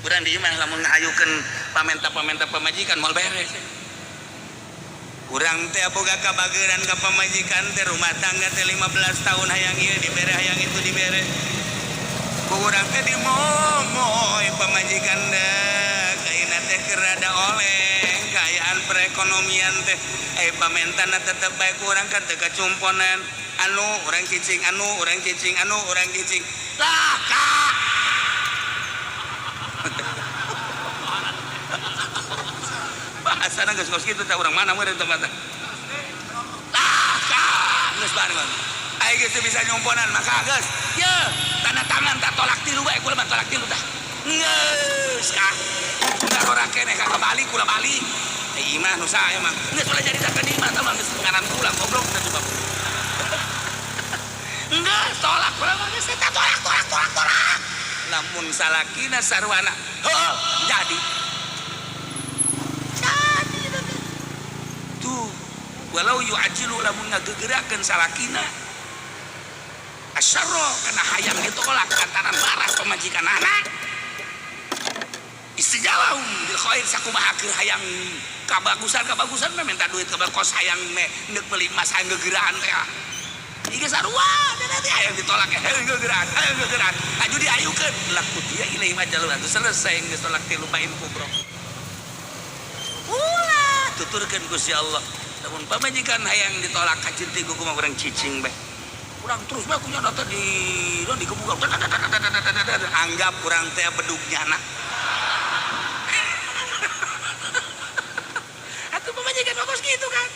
Urang di imah lamun ngahayukeun pamenta-pamenta pamajikan moal beres. Urang teh boga kabageran ka pamajikan teh, rumah tangga teh 15 tahun, hayang ieu dibere, hayang itu dibere. Ku urang teh dimomoy pamajikan deh, kaina teh keur rada oleng kaayaan perekonomian teh, pamentana tetep bae ku urang kan teu kacumponan. Anu urang cicing, anu urang cicing, anu urang cicing lah, Kak. Bahasana geus kos kitu teh, urang mana meureun tempatna lah, Kak. Geus bareng ai geus teu bisa nyumponan, maka geus ye tanda tangan tak tolak tilu bae, kula mah tolak tilu tah. Geus, Kak, udah keneh, Kak, balik kula, balik. Eh, imah nu saha emang geus ulah jadi tak di imah tah mah, geus ngaran kula goblok teh coba. Enggak, tolak kula mah, geus eta tolak, tolak, tolak, tolak. Lamun salakina sarwana heuh, jadi tuh. Walau yu'ajilu, lamun ngagegerakeun salakina asyarra kana hayang ditolak lantaran marah pamajikan anak, istijalahum bil khair, sakumaha keur hayang kabagusan kabagusan meh, minta duit ke kos, hayang me neuk meuli emas, hayang gegeraan teh. Ieu sarua nanti hayang ditolak, hayang gegeraan, hayang gegeraan aju diayukeun, laku dia ilaihi majalun atuh, selesai geus tolak tilu bain kubro. Ulah tuturkeun Gusti Allah, lamun pamajikan hayang ditolak kacir tigu kumaha urang cicing bae, urang terus bae kunya data di dikebuka, anggap urang teh bedug nyana atuh. Pamajikan mah kos kitu kan.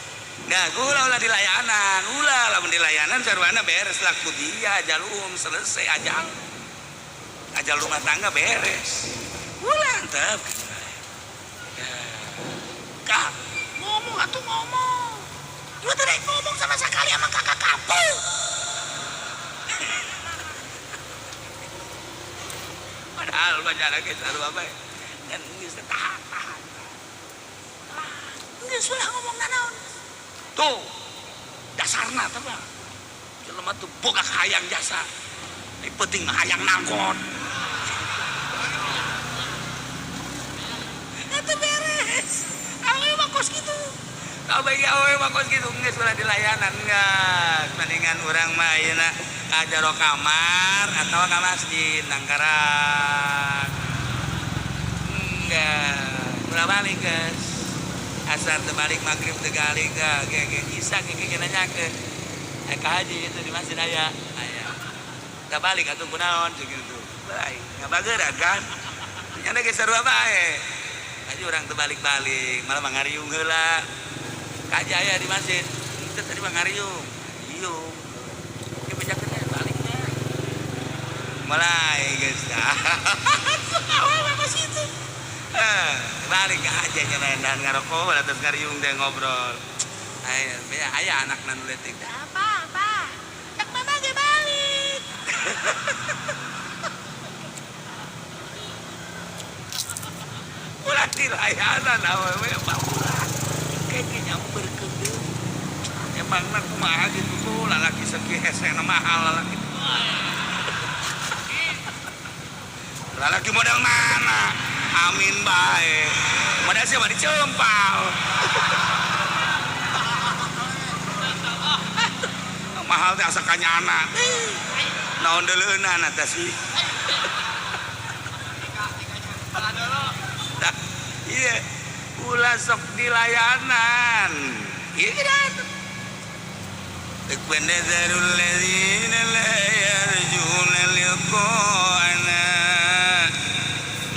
Nah, ulah, ulah dilayanan, ulah. Lamun dilayanan sarwana beres, laku dia jalum, selesai ajal. Ajal rumah tangga beres. Ulah antep. Ya. Kak, ngomong atuh, ngomong. Lu tadi ngomong sama sekali sama kakak kamu. Padahal banyak lagi sarua bae. Dan geus tahan, tahan. Geus ulah ngomong nanaon. Tuh, dasarna teh mah. Jelema tuh boga hayang jasa. Yang penting mah hayang nangkon. Itu beres. Awewe mah kos kitu. Kalau bagi awewe mah kos kitu, geus ulah dilayanan geus. Mendingan urang mah ayeuna ka jero kamar atau ka masjid nangkarak. Enggak, ulah balik geus. Asar teu balik, maghrib teu balik, ge ge isa ge ge nanyakeun. Eh, ka haji itu di masjid aya. Aya. Teu balik atuh kunaon cek kitu. Baik, ngabageran kan. Nya ge sarua bae. Haji urang teu balik-balik, malah mangariung heula. Ka haji aya di masjid. Itu tadi mangariung. Iung. Ge bejakeun nya baliknya. Mulai geus. Awewe mah situ. Eh, balik aja nyelendan ngarokok atas ngariung teh ngobrol. Aya, aya, aya anak nu leutik. Apa, apa? Cak mama ge balik. Ulah dilayanan awewe mah ulah. Kayaknya nyamperkeun deui. Emangna kumaha gitu tuh lalaki segi hesena mahal lalaki. Lalaki model mana? Amin bae. Modal siapa dicempal. Mahal teh asa kanyana. Naon deuleunan teh sih. Dah, iya, ulah sok dilayanan. Iya kan? ونذر الذين لا يرجون لقاءنا,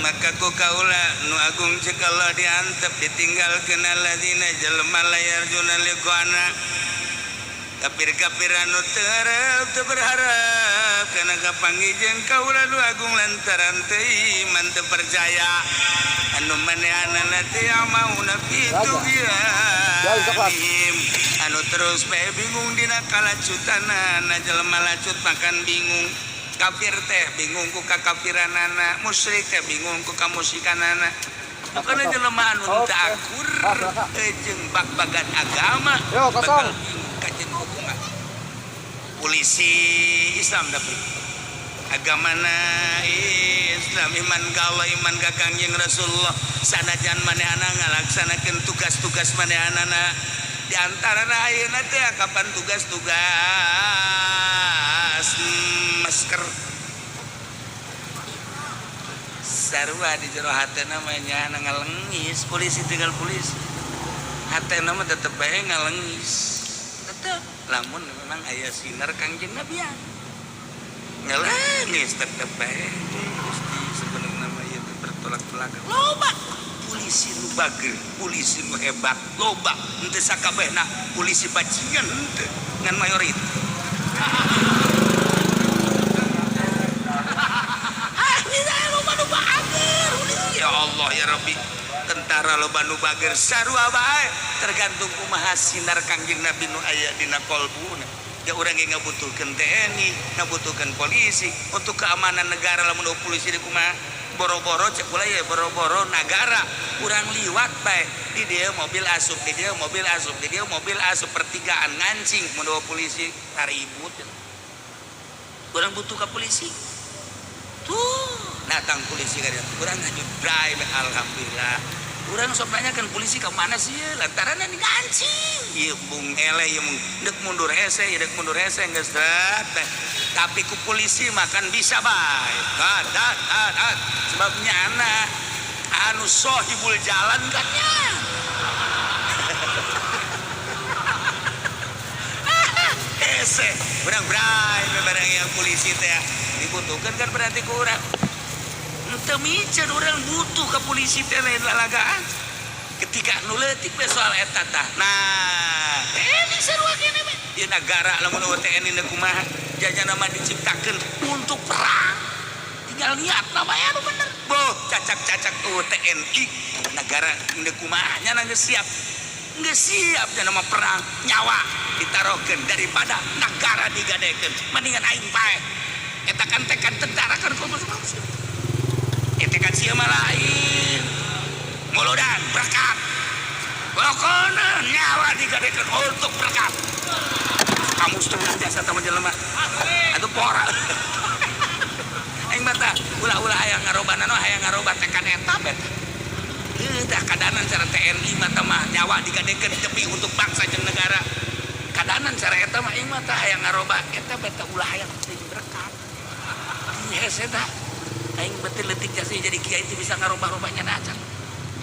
maka ku kaula nu agung cek Allah diantep, ditinggalkeun alladzina jelema la yarjuna liqa'ana, kafir-kafir anu teu harap, teu berharap kana kapanggih jeung kaula nu agung, lantaran teu iman, teu percaya, anu manehanana teh mauna fi tughyanihim, anu terus bae bingung dina kalacutanana. Jelema lacut makan bingung, kafir teh bingung ku kakafiranana, musyrik teh bingung ku kamusyrikanana. Karena jelema anu teu akur jeung bag-bagan agama Yo, kosong. Bakal bingung kajen hukuman. Polisi Islam tapi Agamana Islam, iman ka Allah, iman ka Kangjeng Rasulullah. Sanajan manehna ngalaksanakeun tugas-tugas manehanana, di antara ayeuna teh kapan tugas-tugas masker sarua di jero hatena mah nya ngalengis. Polisi tinggal polisi, hatena mah tetep bae ngalengis, tetep lamun memang aya sinar Kangjeng Nabi ya ngalengis tetep bae. Gusti, sebenarnya mah ieu teh bertolak belakang. Loba polisi nu bager, polisi nu hebat loba, henteu sakabehna polisi bajingan, henteu, ngan mayoritas. Ah, bisa loba nu bager polisi. Ya Allah ya Rabbi, tentara loba nu bager, sarua bae, tergantung kumaha sinar Kangjeng Nabi nu aya dina kolbuna. Ya urang ge ngabutuhkeun TNI, ngabutuhkeun polisi untuk keamanan negara. Lamun polisi di kumaha boro-boro, cek kula ya, boro-boro nagara urang liwat bae di dia mobil asup, di dia mobil asup, di dia mobil asup, pertigaan ngancing, mun polisi ribut. Urang butuh ke polisi tuh, datang polisi kan urang ngajut drive, alhamdulillah. Urang sok nanya kan polisi ke mana sih ya? Lantaran ini ngancing ieu bung ele ieu mung dek mundur hese ieu, dek mundur hese geus teh, tapi ku polisi makan bisa bae dat dat dat dat, sebab nyana anu sohibul jalan kan nya. Hese urang bray barang yang polisi teh dibutuhkan kan, berarti ku urang teu miceun urang butuh ke polisi teh, lain lalagaan ketika nu leutik we soal eta tah. Nah, TNI sarua keneh we di negara. Lamun euweuh TNI na kumaha? Jajana mah diciptakeun untuk perang, tinggal niat namanya anu bener. Boh, cacak-cacak tuh TNI negara geus kumaha nya, geus siap, geus siap jana mah perang, nyawa ditaruhkeun daripada negara digadekeun, mendingan aing paeh. Eta kan tekad tentara kan. Kudu tekad sia mah lain, muludan berkat, pokoknya nyawa digadekeun untuk berkat. Kamu setengah jasa sama jelema atuh pora. Aing mah tah ulah-ulah hayang ngaroba nano, hayang ngaroba tekad eta beta. Heuh tah, kadanan cara TNI mah tah mah nyawa digadekeun demi untuk bangsa jeung negara. Kadanan cara eta mah, aing mah tah hayang ngaroba eta beta, ulah hayang teuing berkat. Hese tah aing betul leutik jasa jadi kiai itu bisa ngarobah-robahnya acan.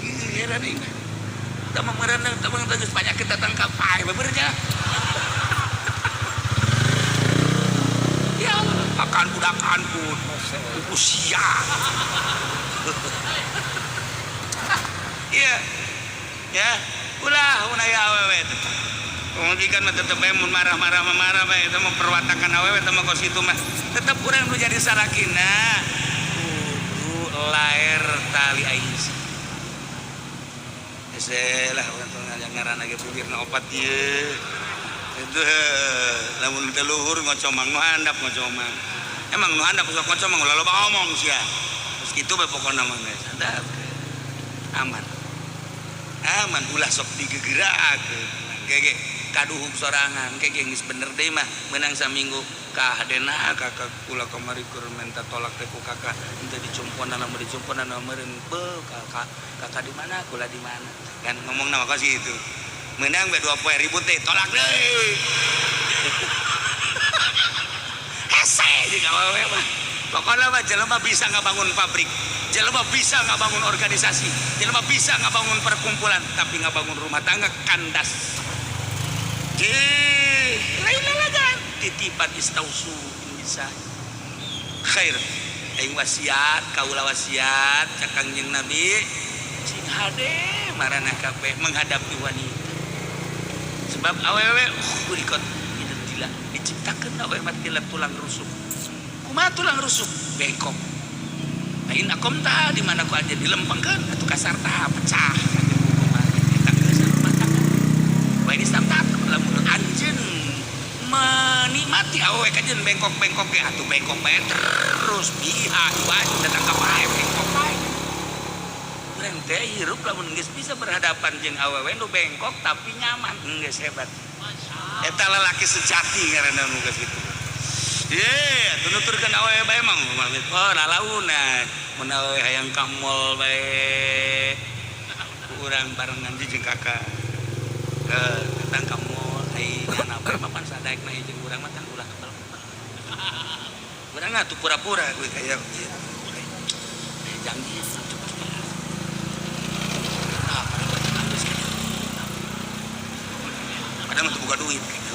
Ieu heran aing mah. Tah mah meureun tah mah geus penyakit datang ka pae bebernya. Ya akan budakan pun usia. Iya. Ya, ulah mun aya awewe teh. Pamajikan mah tetep bae mun marah-marah mah marah bae, eta mah perwatakan awewe teh mah kos kitu mah. Tetep urang nu jadi salakina kudu laer tali aing. Hese lah urang teh ngaranna ge bibirna opat ieu. Itu lamun teu luhur ngocomang nu handap ngocomang. Emang nu handap sok ngocomang, ulah loba omong sia. Geus kitu bae pokona mah geus. Handap. Aman. Aman, ulah sok digegerakeun. Gege kaduhung sorangan gege geus bener deui mah meunang saminggu kahadena kakak kula kamari keur minta tolak teh ku kakak henteu dicumponan, lamun dicumponan meureun beuh kakak, kakak di mana, kula di mana, kan ngomong nama kos itu menang be 2 poe ribut teh tolak deui. Hese jeung awewe mah. Pokoknya mah jelema bisa ngabangun pabrik, jelema bisa ngabangun organisasi, jelema bisa ngabangun perkumpulan, tapi ngabangun rumah tangga kandas. Jih, lain lalagan titipan istausu bisa khair. Aing wasiat kaula, wasiat cak Kangjeng Nabi, sing hade maraneh kabeh menghadapi wanita, sebab awewe khuliqat minad dila, diciptakeun awewe mah tina tulang rusuk. Kumaha tulang rusuk? Bengkok. Lain akom tah di mana ku anjeun dilempengkeun atuh kasar tah pecah. Kumaha eta geus rumah tangga? Wa ini tah lamun anjeun menikmati awewe kajeun bengkok-bengkok ge atuh bengkok bae terus, biha iwaju datang ka bae bengkok bae. Urang teh hirup lamun geus bisa berhadapan jeung awewe nu bengkok tapi nyaman, geus hebat. Eta lalaki sejati ngaranna nu geus kitu. Ye, atuh nuturkeun awewe bae mah oh lalaunan. Mun awewe hayang ka mall bae. Ku urang barengan jeung kakak. Datang ka mall, ai nyana bae mah pan sadaekna jeung urang mah tang ulah kebel-kebel. Urang atuh pura-pura gue kayak gitu. Janji coba. Ah, padahal mah buka duit gitu.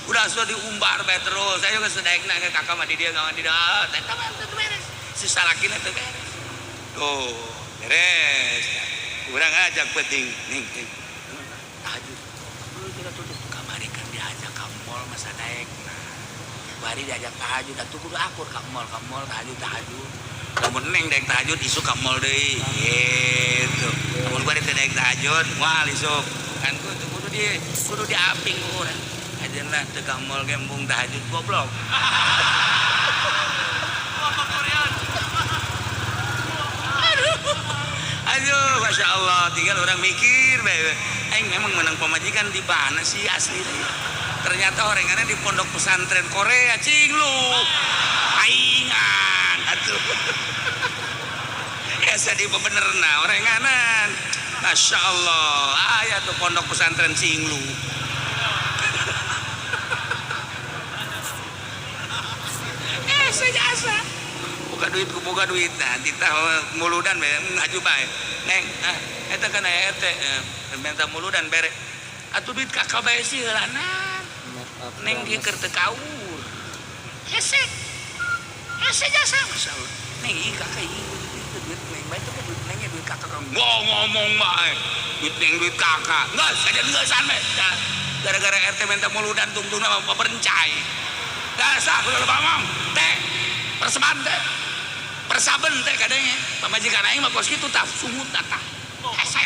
Udah sudah diumbar bae terus. Ayo geus daekna ke kakak mah di dieu ngawan di dieu. Eta mah teu beres. Si salakina teu beres. Tuh, beres. Urang ajak penting ning ning. Tahajud. Kita tutup kamari kan diajak ka mall masa daekna. Bari diajak tahajud atuh kudu akur ka mall tahajud tahajud. Lamun neng daek tahajud isuk ka mall deui. Gitu. Lamun bari teu daek tahajud, moal isuk. Kan kudu diaping ku urang. Ajeuna teu ka mall ge embung tahajud goblok. Aduh, Masya Allah, tinggal orang mikir bae. Aing memang menang pemajikan di mana sih asli teh? Ternyata orengannya di pondok pesantren Korea, cing lu. Aingan atuh. Ya sedih benerna orenganan. Masya Allah, aya tuh pondok pesantren Cinglu. Jasa. Buka duit ku boga duit nah titah muludan bae ngaju bae. Neng, ah eta kan aya RT minta muludan bere. Atuh duit kakak bae sih heulanan. Neng dieu keur teu kaur. Hese. Hese jasa masyaallah. Neng ieu kakak ieu duit neng bae teh duit neng duit kakak. Ngomong bae. Duit neng duit kakak. Geus aja geusan bae. Gara-gara RT minta muludan tungtungna mah perencai. Dasar ulah loba ngomong. Teh perseban teh. Persaben teh kadangnya. Pamajikan aing mah kos kitu tah sungut tah. Hese.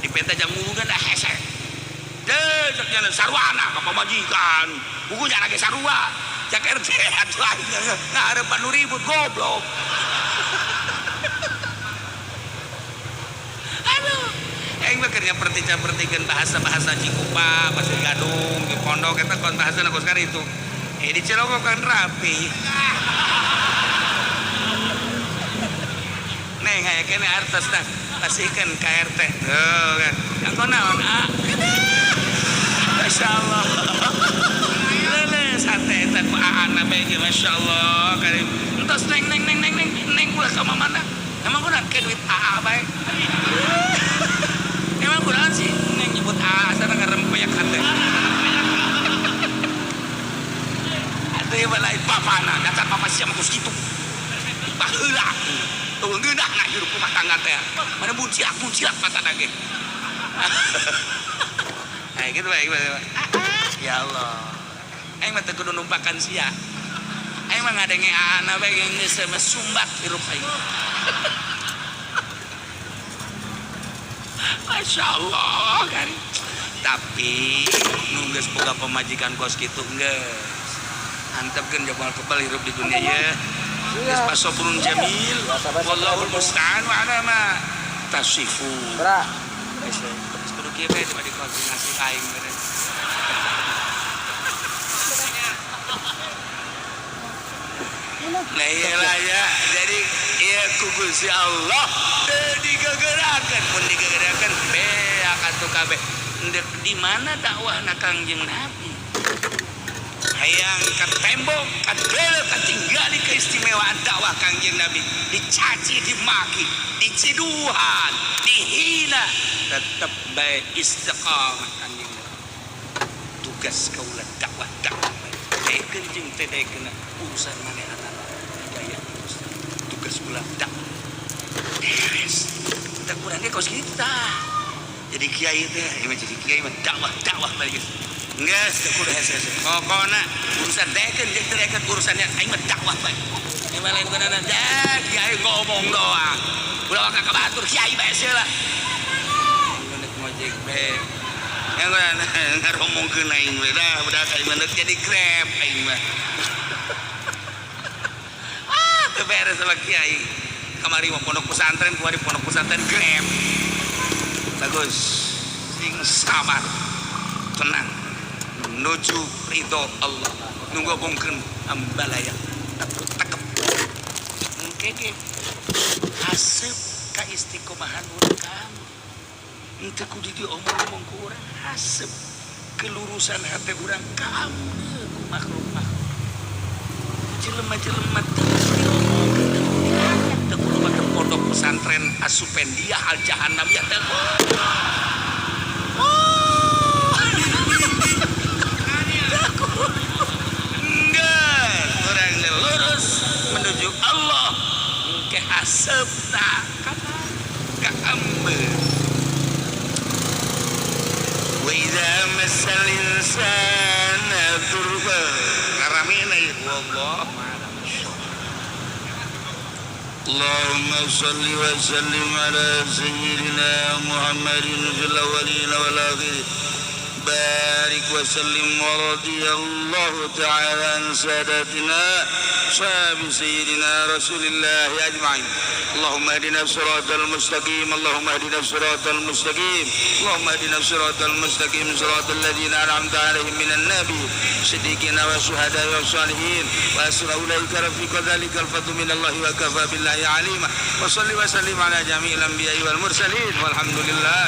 Dipenta jang muludan dah hese. Deh cek nya sarwana ka pamajikan. Buku nya ge sarua. Cek RT atuh aing ngaharepan nu ribut goblok. Aduh. Aing mah keur nyaperti-nyapertikeun bahasa-bahasa Cikupa, Pasir Gadung, di pondok eta kon bahasana kos karitu. Di Cilongok kan rapi. Neng aya keneh artos tah. Pasihkeun ka RT. Tuh kan. Yang naon ah. Masyaallah. Lele sate eta ku aana bae ge masyaallah karim. Entos neng neng neng neng neng neng ulah ka mamana. Emang kunaon ke duit AA bae. Emang kunaon sih neng nyebut AA sana ngarempeyak hate. Atuh ieu lain bapana, dasar papa sia mah kos kitu. Baheula. Tuh ngeunah hirup rumah tangga teh. Mana muncilak matana ge. Nah, gitu bae gitu. Ya Allah. Aing mah teu kudu numpakan sia. Aing mah ngadenge aana bae geus sumbat hirup aing. Masya Allah kan. Tapi nu geus boga pamajikan kos kitu geus. Antepkeun jabal kebal hirup di dunia ye. Geus pasobrun jamil. Wallahul musta'an wa ala ma tasifun. Geus kudu kieu bae coba dikoordinasi aing beres. Nah iyalah ya, jadi iya ku Gusti Allah teu digegerakeun, mun digegerakeun beak atuh kabeh. Ndek di mana dakwahna Kangjeng Nabi? Hayang ka tembok, ka deuleu, katinggali keistimewaan dakwah Kangjeng Nabi. Dicaci, dimaki, diciduhan, dihina, tetep bae istiqamah Kangjeng Nabi. Tugas kaula dakwah dakwah bae. Daekeun jeung teu daekeun urusan manehna hidayah tugas kula dakwah. Beres. Kita kurangnya kos kita. Jadi kiai teh, ieu mah jadi kiai mah dakwah dakwah bae geus. Geus teu kudu hese-hese. Pokona urusan daekeun jeung teu daekeun urusannya aing mah dakwah bae. Ieu mah lain kunana dah kiai ngomong doang. Ulah ka batur kiai bae sia lah. Nek ngojek bae. Yang ngaromongkeun aing we dah budak aing mah jadi Grab aing mah. Ah, teu beres sama kiai. Kamari mah pondok pesantren, kuari pondok pesantren Grab. Bagus. Sing sabar. Tenang menuju ridho Allah, nu ngobongkeun ambalaya tekep. Engke ge haseup ka istiqomahan urang kamu. Henteu kudu diomong-omong ku urang, haseup kelurusan hati urang kamu ku makhluk-makhluk, jelema-jelema. Teu kudu diomongkeun, teu kudu diangkat, teu kudu make pondok pesantren asupendia al jahannam ya, teu kudu. Oh. Teu kudu. Enggak, urang lurus menuju Allah, engke haseupna kaambe. Wa idza massal insana durba ngaramina ieu, wallahu a'lam. اللهم صل وسلم على سيدنا محمد في الأولين والآخرين، بارك وسلم، ورضي الله تعالى عن ساداتنا صحاب سيدنا رسول الله أجمعين. اللهم اهدنا الصراط المستقيم، اللهم اهدنا الصراط المستقيم، اللهم اهدنا الصراط المستقيم، صراط الذين أنعمت عليهم من النبي صديقين والشهداء والصالحين، وحسن أولئك رفيقا. ذلك الفضل من الله وكفى بالله عليما. وصل وسلم على جميع الأنبياء والمرسلين، والحمد لله.